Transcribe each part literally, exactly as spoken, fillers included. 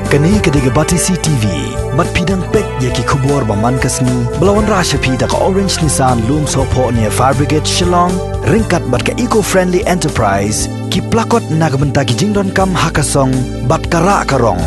Kane ka dei ka Batesi T V. Bad phi dang peit ïa ki khubor ba man ka sngi ba la wanrah sha phi da ka Orange Nissan Lumsohphoh near Fire Brigade Shillong, ryngkat bad ka Eco Friendly Enterprise, ki plakot na ka bynta ki jingdonkam ha ka song bad ka rah ka rong.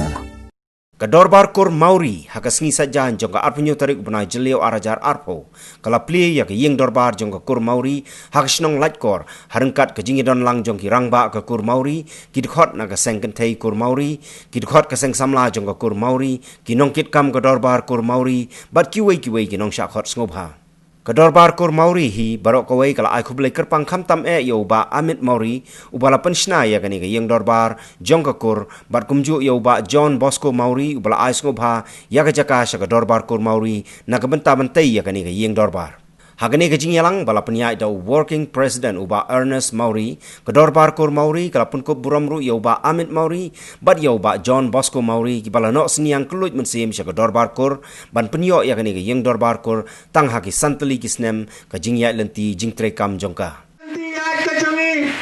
Ka Dorbar Kur Mawri ha ka sngi Saitjaiñ jong ka arphew tarik u bnai Jylliew arhajar arphew, ka la plie ïa ka ïing dorbar jong ka Kur Mawri ha ka shnong Laitkor, ha ryngkat ka jingïadon lang jong ki rangbah ka Kur Mawri, ki dkhot na ka seng kynthei Kur Mawri, ki dkhot ka seng samla jong ka Kur Mawri, ki nongkitkam ka Dorbar Kur Mawri, bad kiwei kiwei ki nongshah khot sngewbha. Ka Dorbar Kur Mawri hi baroh kawei ka la ai khublei kyrpang khamtam eh ïa u Bah Amit Mawri, uba la pynshna ïa kane ka ïing dorbar jong ka kur, bad kumjuh ïa u Bah John Bosco Mawri, uba la ai sngewbha ïa ka jaka sha ka Dorbar Kur Mawri na ka bynta ban tei ïa kane ka ïing dorbar. Ha kane ka jingïalang ba la pynïaid da u Working President u Bah Ernest Mawri, ka Dorbar Kur Mawri ka la pynkup burom ruh ïa u Bah Amit Mawri bad ïa u Bah John Bosco Mawri, kiba la noh synñiang kylluid mynsiem sha ka Dorbar Kur ban pynïoh ïa kane ka ïing dorbar kur tang ha ki san tylli ki snem ka jingïaid lynti jingtreikam jong ka. Lynti ïaid ka jong ngi,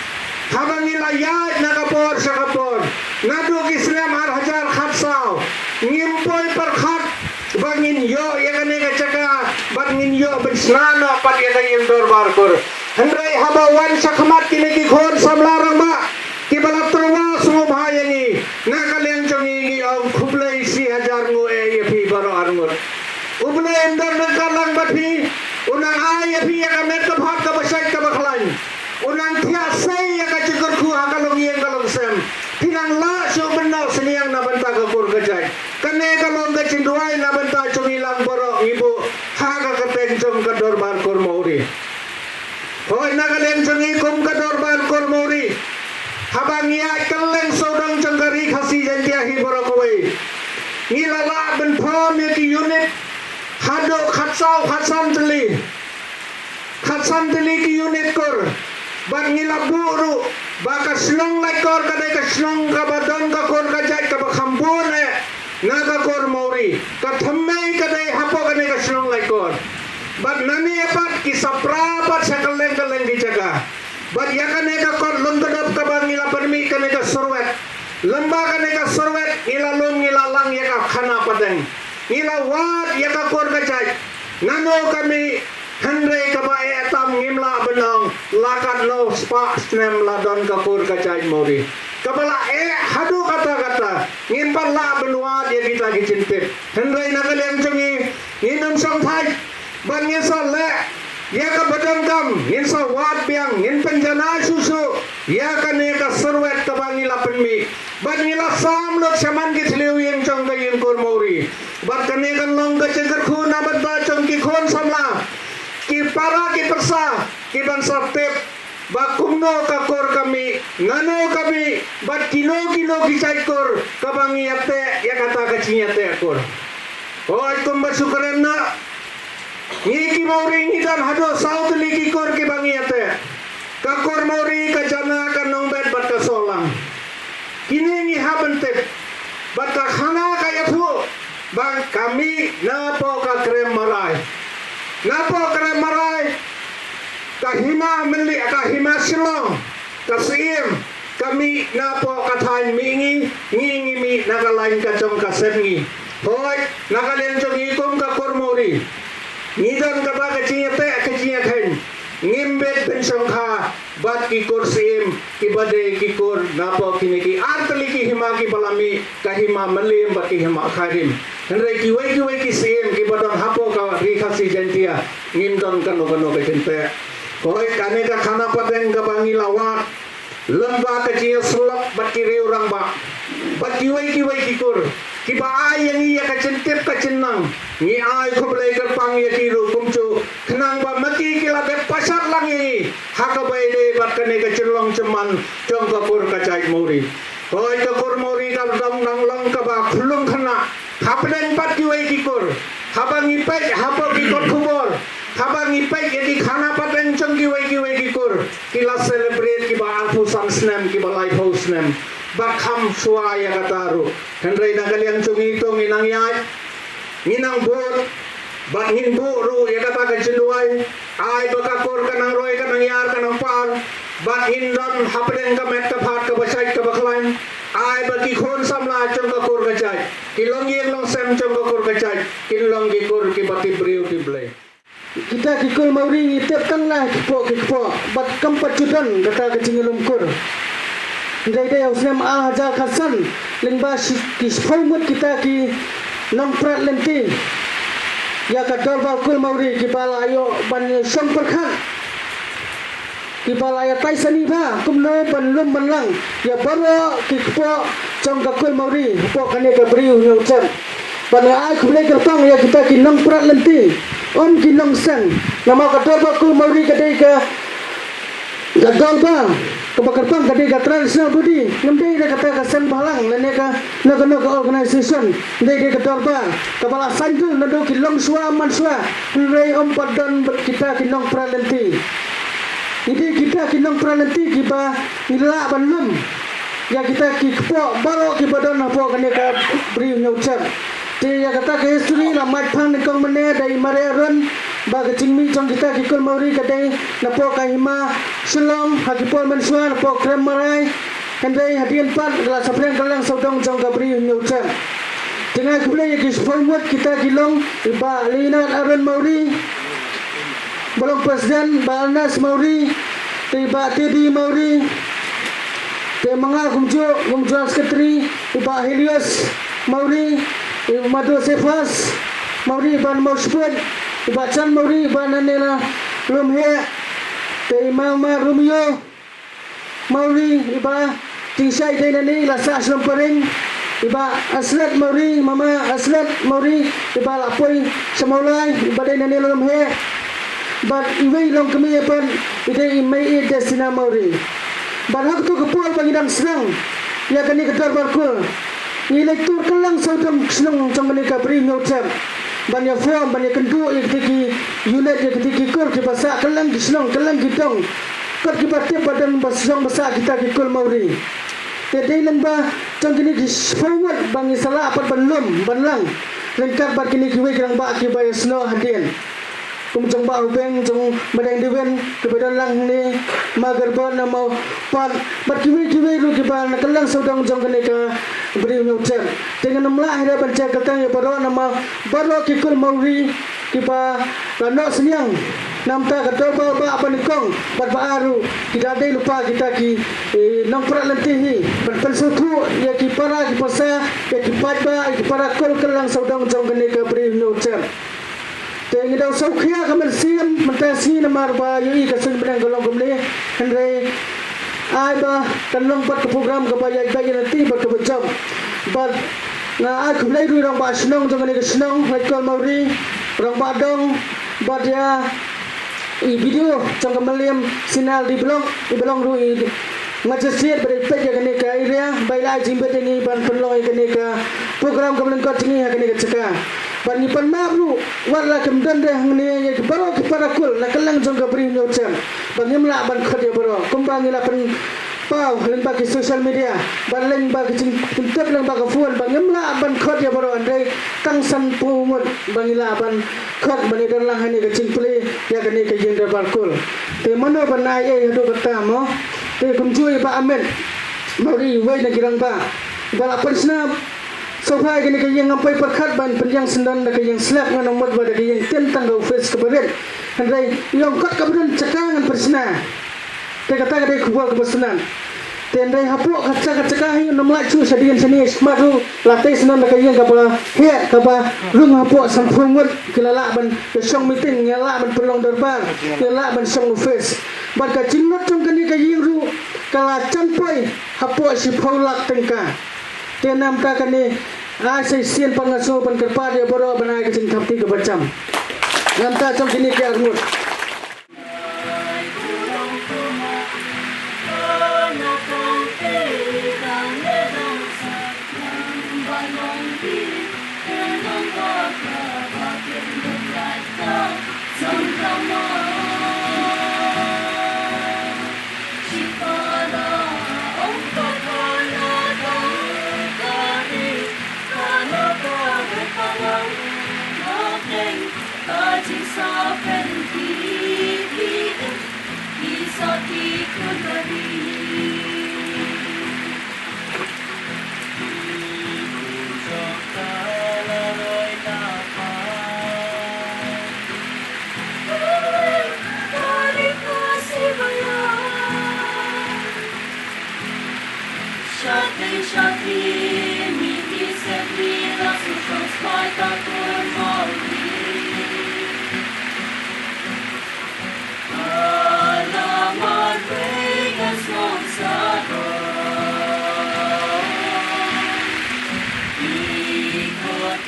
haba ngi la ïaid na ka por sha ka por, naduh ki snem arhajar khatsaw, ngim poi pyrkhat ba ngin ïoh ïa kane ka jaka, bad ngin ïoh ban shna noh pat ïa ka ïing dorbar kur. Hynrei haba wan shakhmat kine ki khun samla rangbah kiba la tyrwa sngewbha ïa ngi, na ka liang jong ngi ngi ong khublei shihajar nguh eh ïa phi baroh arngut. U Blei un don ryngkat lang bad phi, un nang ai ïa phi ïa ka met ka phad kaba shait kaba khlaiñ. Un nang thiah sei ïa ka jingkyrkhu ha ka longïing ka longsem. Phi nang lah shuh ban noh synñiang na bynta ka kur ka jait. Kane ka long ka jingduwai na bynta jong ngi lang baroh ngi buh ha ka kyrteng jong ka Dorbar Kur Mawri. Hooid, na ka liang jong ngi kum ka Dorbar Kur Mawri, haba ngi ïaid kylleng sawdong jong ka Ri Khasi Jaiñtia hi baroh kawei, ngi la lah ban form ïa ki unit haduh khatsaw khatsan tylli. Khatsan tylli ki unit kur. Bad ngi la buh ruh ba ka shnong Laitkor ka dei ka shnong kaba don ka kur ka jait kaba kham bun eh na ka Kur Mawri. Ka thymmei ka dei hapoh kane ka shnong Laitkor. Bad nane pat ki sa pra pat sha kylleng kylleng ki jaka. Bad ïa kane ka kot lum ka dop kaba ngi la pynmih kane ka surwet. Lem bad kane ka surwet ngi la lum ngi la lang ïa ka khana pateng. Ngi la wad ïa ka kur ka jait. Nano ka mih, hynrei kaba eh tam ngim lah ban ong la katno spah snem la don ka kur ka jait Mawri. Kaba la eh haduh katta katta, ngim pat lah ban wad ïa kita ki jingtip. Hynrei na ka liang jong ngi, ngin ym shongthait bad ngin sa leh ïa kaba donkam, ngin sa wad biang, ngin pynjanai shuh shuh ïa kane ka surwet kaba ngi la pynmih. Bad ngi la sam lut shaman ki thliew ïing jong ka ïing Kur Mawri. Bad kane kan long ka jingkyrkhu na bynta jong ki khun samla, ki para ki pyrsa, ki ban sa tip ba kumno ka kur ka mih, nano ka mih, bad kino kino ki jait kur kaba ngi ïateh ïa kata ka jingïateh kur. Hooid, kumba shu kren noh, ngi ki Mawri ngi don haduh saw tylli ki kur kiba ngi ïateh. Ka Kur Mawri, ka Jana, ka Nongbet bad ka Sohlang. Kine ngi hap ban tip. Bad ka khana ka ïathuh ba ka mih napoh ka Krem Marai. Napoh Krem Marai, ka hima Mynlih, ka hima Shillong, ka Syiem, ka mih napoh ka thaiñ Mihngi, ngi ngi mih na ka lain ka jong ka Sepngi. Hooid, na ka liang jong ngi kum ka Kur Mawri, ngi don kata ka jingïateh ka jingïakheiñ. Ngim bit ban shongkha bad ki kur Syiem kiba dei ki kur napoh kine ki ar tylli ki hima kiba la mih, ka hima Mylliem bad ka hima Khyrim. Hynrei kiwei kiwei ki Syiem kiba don hapoh ka Ri Khasi Jaiñtia, ngim don kano kano ka jingteh. Hooid, kane ka khana pateng kaba ngi la wad, lem bad ka jingïasyllok bad ki riew rangbah, bad kiwei kiwei ki kur kiba ai ïa ngi ïa ka jingtip ka jingnang, ngi ai khublei kyrpang ïa ki ruh kumjuh, khnang ba ma ki ki la dep pynshad lang ïa ngi ha kaba ïadei bad kane ka jinglong jingman jong ka kur ka jait Mawri. Hooid, ka Kur Mawri ka dang dang long kaba khlung khynnah hapdeng pat kiwei ki kur. Haba ngi peit hapoh ki kot khubor, haba ngi peit ïa ki khana pateng jong kiwei kiwei ki kur, ki la celebrate kiba arphew san snem, kiba laiphew snem. Bad kham shuwa ïa kata ruh. Hynrei na ka liang jong ngi to ngi nang ïaid, ngi nang bud, bad ngin buh ruh ïa kata ka jingduwai, ai ba ka kur ka nang roi, ka nang ïar, ka nang par, bad ngin don hapdeng ka met ka phad kaba shait kaba khlaiñ. Ai ba ki khun samla jong ka kur ka jait, ki longïing longsem jong ka kur ka jait, kin long ki kur kiba tip briew tip Blei. Kita ki kul mawri ngi tip tang na ki kpoh ki kpoh, bad kam pat ju don kata ka jingïalum kur. Hynrei dei ha u snem ar hajar khatsan, lyngba shi-, ki shiphew ngut kita ki nongprat lynti ïa ka dorbar kul mawri, kiba la ïoh ban ïashong pyrkhat, kiba la ïatai sani bha kumno ban lum ban lang ïa baroh ki kpoh jong ka kul mawri hapoh kane ka Bri u Hynñiewtrep. Bad nga ai khublei kyrpang ïa kita ki nongprat lynti, ym ki nongseng. Namar ka dorbar kul mawri ka dei ka, ka dorbar kaba kyrpang, ka dei ka traditional body. Ngam dei da kata ka seng bhalang lane kano kano ka organization. Dei, dei ka dorbar kaba la saiñdur naduh ki longshuwa manshuwa. Hynrei ym pat don bad kita ki nongprat lynti. Ngi dei kita ki nongprat lynti kiba ngi lah ban lum ïa kita ki kpoh baroh kiba don hapoh kane ka Bri u Hynñiewtrep. Te ïa kata ka history la mad phang nyngkong mynne da i Mari Arun, ba ka jingmih jong kita ki kul mawri ka dei napoh ka hima Shillong, ha ki por mynshuwa napoh Krem Marai. Hynrei hadien pat ka la saphriang kylleng sawdong jong ka Bri u Hynñiewtrep. Te nga ai khublei ïa ki shiphew ngut kita ki long, i Bah Leonard Arun Mawri, ba long president, Bah Ernest Mawri, te i Bah Teddy Mawri, te ma nga kumjuh, kumjuh secretary, i Bah Helios Mawri, i Bah Madu Sefas Mawri, i Bah Mawspet, i Bah Chan Mawri, i Bah Nanela Lumheh, te i Mama Romeo Mawri, i Bah Tingshai dei nangne, i la sah shlem paring, i Bah Aslet Mawri, Mama Aslet Mawri, i Bah la poi sha Mawlai, i Bah dei nangne lem he. Bad iwei i long kmie pat, i dei i Mei i Destina Mawri. Bad ha kato ka por ba ngi dang sdang ïa kane ka dorbar kul, ngi leit tur kylleng sawdong shnong jong kane ka Bri u Hynñiewtrep ban ïa form, ban ïa kynduh ïa kiti ki unit, ïa kiti ki kur kiba sah kylleng ki shnong, kylleng ki dong. Kot kiba tip ba don ba sdang ba sah kita ki kul mawri. Te dei lyngba jong kine ki shiphew ngut ba ngi sa lah pat ban lum ban lang ryngkat bad kine kiwei ki rangbah kiba ïasnoh hadien, kum jong Bah Hubeng, jong Madeng Dewin kiba don lang hangne, Ma Gerbot, na Mawpat, bad kiwei kiwei ruh kiba na kylleng sawdong jong kane ka Bri u Hynñiewtrep. Te ngan ym lah hi ruh ban jia kyrteng ïa baroh, namar baroh ki kul mawri kiba la noh synñiang na bynta ka dorbar bah banyngkong bad ba ar ruh, ki da dei lypa kita ki, eh, nongprat lynti hi ban pynsngewthuh ïa ki para ki pasa, ïa ki paidbah, ïa ki para kul kylleng sawdong jong kane ka Bri u Hynñiewtrep. Te ngi daw sngewkhia ka mynsiem mynta sngi namar ba ïohi ka suiñ bneng ka long kumne. Hynrei ai ba kan long pat ka program kaba ïaid beit ïa lynti bad kaba jop. Bad nga ai khublei ruh ïa rangbah shnong jong kane ka shnong, Laitkol Mawri, rangbah dong, bad ïa i B D O jong ka Mylliem Synod Block, iba long ruh i magistrate ba dei peit ïa kane ka area, ba i la ai jingbit ïa ngi ban pynlong ïa kane ka program kaba lyngkot jong ngi ha kane ka jaka. Bad ngi pan map ruh, wat la kim don de hangne ïa ki baroh ki para kul na kylleng jong ka Bri u Hynñiewtrep, ba ngim lah ban khot ïa baroh kumba ngi la pyn paw lyngba ki social media, bad lyngba ki jingpyntip lyngba ka phone, ba ngim lah ban khot ïa baroh, hynrei tang sanphew ngut ba ngi lah ban khot ban ïadon lang ha kane ka jingplie ïa kane ka ïing dorbar kul. Te mano ban ai ei haduh katta mo? Te kumjuh i Bah Amit Mawri, iwei na ki rangbah ba la pynshna sngewbha ïa kane ka ïing, ngam poi pyrkhat ban pynïeng syndon da ka ïing slab, ngan ym mut ba da ka ïing tin tang ka office kaba rit. Hynrei i ong kot kaba don jaka ngan pynshna. Te kata ka dei khubor kaba sngewtynnat. Te hynrei hapoh kata ka jaka hi ym lait shuh shadien shane, shakhmat ruh la tei syndon da ka ïing kaba heh kaba rung hapoh, sanphew ngut ki la lah ban ïa shong meeting, ïa lah ban pynlong dorbar, ïa lah ban shong office. Bad ka jinglut jong kane ka ïing ruh ka la jan poi hapoh shiphew lak tyngka. Te na bynta kane, ai sa shisien pat nga sngew ban kyrpad ïa baroh ban ai ka jingthap kti kaba jam na bynta jong kine ki arngut.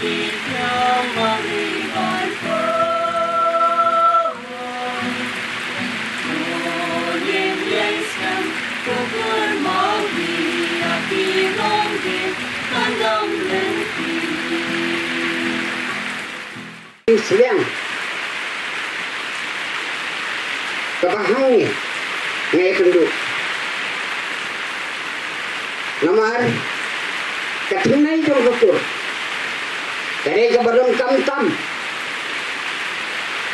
Sliang kaba hangne nga ïakynduh. Namar ka thymmai jong ka kur ka dei kaba donkam tam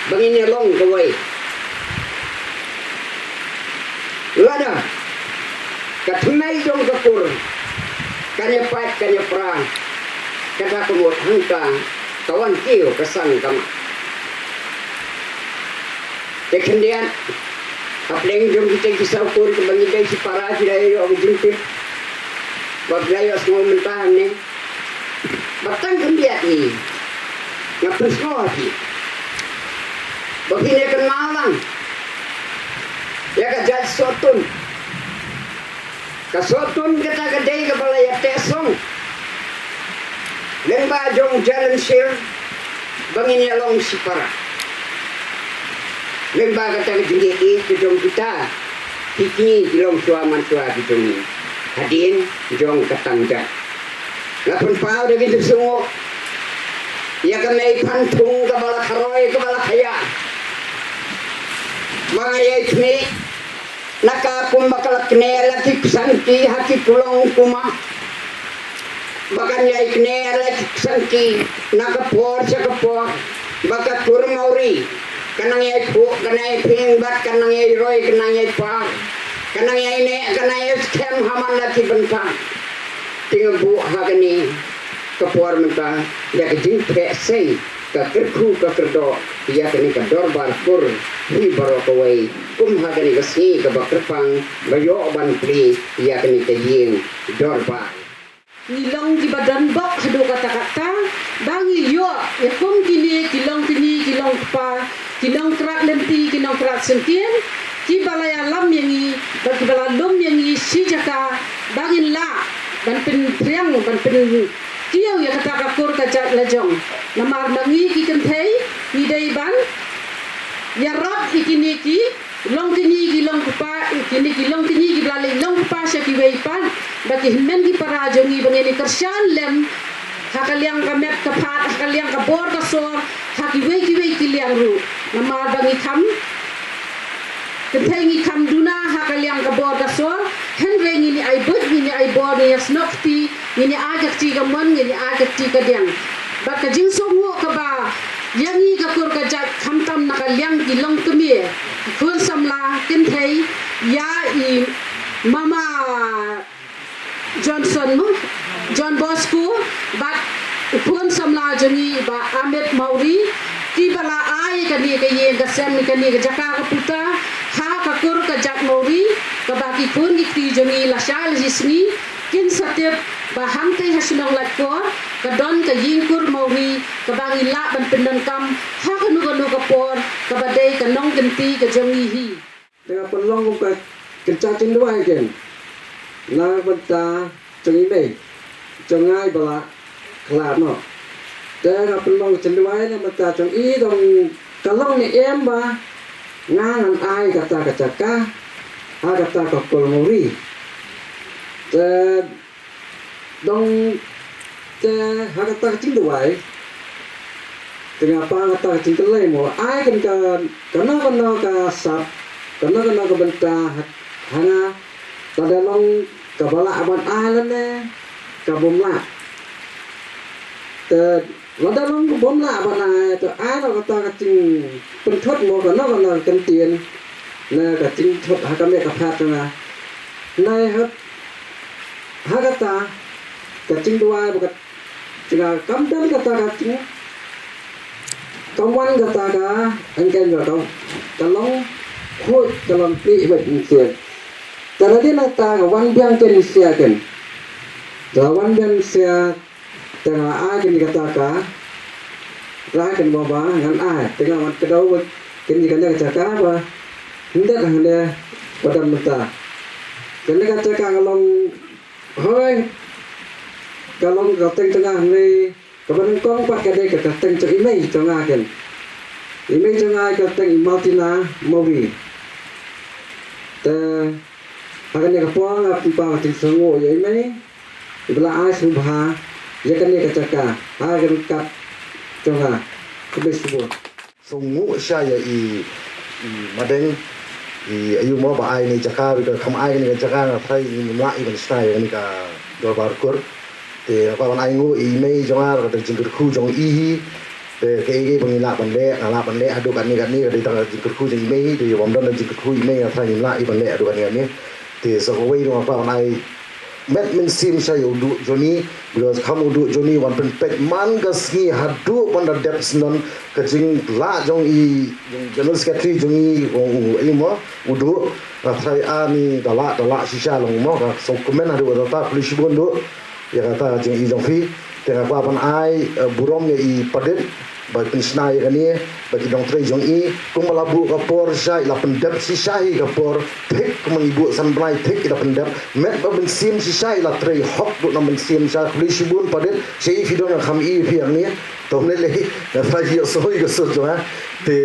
ba ngin ïalong kawei. Lada ka thymmai jong ka kur kan ïapait kan ïapra, kata ka mut hangta ka wan kiew ka sang ka mah. Te khyndiat, hapdeng jong kita ki saw kur kiba ngi dei shipara, ki la ïoh ka jingtip, ba ki la ïohsngew mynta hangne. Ba tang khyndiat hi nga pynsngew ha phi ba phin ïa kynmaw lang ïa ka jait Sohtun. Ka Sohtun kata ka dei kaba la ïateh song lyngba jong Jalan Shir ba ngin ïalong shipara. Lyngba kata ka jingïeit ka jong kita ki kñi ki longshuwa manshuwa ki jong ngi hadien jong ka tang jait. La pynpaw da ki jingsngew ïa ka mei phan thung kaba la kharoi kaba la khaïa. Ba nga ïai khmih na ka kum ba ka la kner la ki ksangti ha ki kulong kuma. Ba kan ïai kner la ki ksangti na ka por sha ka por. Ba ka kur Mawri ka nang ïai phuh ka nang ïai phieng bad ka nang ïai roi ka nang ïai par. Ka nang ïai neh ka nang ïai skhem ha man la ki bynta. Te nga buh ha kane ka por mynta da ka jingtheh sei ka kyrkhu ka kyrdoh ïa kane ka dorbar kur hi baroh kawei kum ha kane ka sngi kaba kyrpang ba ïoh ban plie ïa kane ka ïing dorbar. Ngi long kiba don bok haduh katta katta ba ngi ïoh ïa kum kine ki longkñi ki longkpa, ki nongkrat lynti ki nongkrat syngkien, kiba la ïalam ïa ngi bad kiba la lum ïa ngi shi jaka ba ngin lah ban pynphriang ban pynkiew ïa kata ka kur ka jait la jong. Namar ma ngi ki kynthei ngi dei ban ïarap ïa kine ki longkñi ki longkpa, kine ki longkñi kiba la leit longkpa sha kiwei pat, ba ki hynmen ki para jong ngi ba ngin ïa kyrshan lem ha ka liang ka met ka phad, ha ka liang ka bor ka sor, ha kiwei kiwei ki liang ruh. Namar ba ngi kham kynthei ngi kham duna ha ka liang ka bor ka sor, hynrei ngin ïa ai buit, ngin ïa ai bor, ngin ïa snoh kti, ngin ïa ai ka kti kamon, ngin ïa ai ka kti kadiang. Bad ka jingsngewnguh kaba ïa ngi ka kur ka jait khamtam na ka liang ki longkmie, ki khun samla kynthei, ïa i mama Johnson mo, John Bosco, bad u khun samla jong ngi Bah Amit Mawrie, kiba la ai kane ka ïing ka sem, kane ka jaka ka puta ha ka kur ka jait Mawrie, kaba ki khun ki kti jong ngi lashai lashisngi kin sa tip ba hangtei ha shnong Laitkor ka don ka ïing kur Mawrie kaba ngi lah ban pyndonkam ha kano kano ka por kaba dei ka nongkynti ka jong ngi hi. Te nga pynlong kum ka kynja jingduwai kein na ka bynta jong i mei jong nga iba la khlad noh. Te nga pynlong jingduwai na ka bynta jong i, dong ka long ne em ba nga ngan ai kata ka jaka ha kata ka kur Mawrie. Te dong te ha kata ka jingduwai, te nga pan kata ka jingkylli mo, ai kan ka kano kano ka sap, kano kano ka bynta ha, ha nga, lada long kaba lah ban ai lane ka bym lah. Te lada long ka bym lah ban ai, te ai noh kata ka jingpynthut mo, kano kano ka kyntien ne ka jingthut ha ka met ka phad jong nga. Nai ha ha kata ka jingduwai ba ka jingkam dang kata ka jing kam wan kata ka angken ka ka ka long khuid ka long pli bad mynsiem. Ka la dei na ta ka wan biang ken sia ken. Ka wan biang sia. Te nga ai kane kata ka rai kan ba ba ngan ai, te nga wan kdew ba kane kane ka jaka ba hyndet hangne ba dang mynta. Kane ka jaka ka long hoi, ka long ka teng tengah hangne Kaba nyngkong pat ka dei ka kyrteng jong i mei jong nga ken. I mei jong nga ka kyrteng i Martina Mawi. Te ha kane ka por nga pynpaw ka jingsngewnguh ïa i mei iba la ai sngewbha ïa kane ka jaka ha ka ryngkat jong nga. Khublei shibun. Sngewnguh sha ïa i, i Madeng, i aïu mo ba ai ne jaka, ba ka kham ai ne ka jaka, nga trai i ngim lah i ban shna ïa kane ka dorbar kur. Te nga kwah ban ai nguh i mei jong nga, ka jingkyrkhu jong i hi. Te kaei kaei ba ngi lah ban leh, nga lah ban leh haduh katne katne, ka dei tang ka jingkyrkhu jong i mei, te ïa bym don ka jingkyrkhu i mei nga trai ngim lah i ban leh haduh katne katne. Te sa kawei ruh nga kwah ban ai met mynsiem sha ïa u Duh Johnny, because kham u Duh Johnny wan pynpeit man ka sngi haduh ban da dep syndon, ka jinglah jong i, jong General Secretary jong i, u, u, i mo, u Duh, nga trai ani da lah, da lah shisha long mo, ka sngewkmen haduh katta, khublei shibun Duh ïa kata ka jingïohi jong phi. Te nga kwah ban ai, eh, burom ïa i Padit ba pynshna ïa kane, ba ki nongtrei jong i, kumba la buh ka por shisha, i la pyndep shisha hi ka por, thik kumba ngi buh san bnai thik i la pyndep, met bad mynsiem shisha i la trei hok duh na mynsiem shisha, khublei shibun Padit, sha i phi don nga kham i phi hangne, to ne le, nga sa ïohsngew ïa ka sur jong nga. Te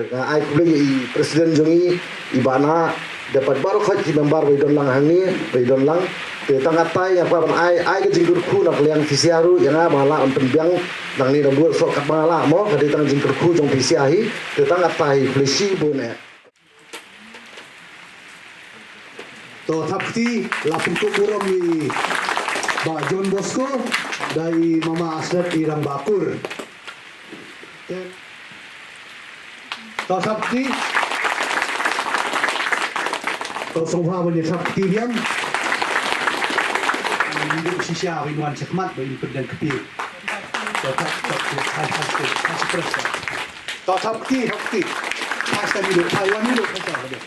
nga ai khublei ïa i president jong i, i Bah Nah, da pat baroh khoit ki member ba i don lang hangne, ba i don lang. Te tang katei nga kwah ban ai, ai ka jingkyrkhu na ka liang phi sha ruh ïa nga ba nga lah ban pynbiang nangne na bud soh katba nga lah mo, ka dei tang jingkyrkhu jong phi sha hi. Te tang katei, khublei shibun eh. To thap kti, la pynkup burom i Bah John Bosco da i Mama Aslet i Rangbah Kur. To thap kti. To sngewbha ban ïa thap kti biang. Ngi duk shisha ba in wan shakhmat ba in pyndonkti. To thap, thap kti. Hai, hai, hai, hai, hai. To thap kti, thap kti. Hai, sa ngi duk, hai, wan ngi duk, hai, sa ngi duk.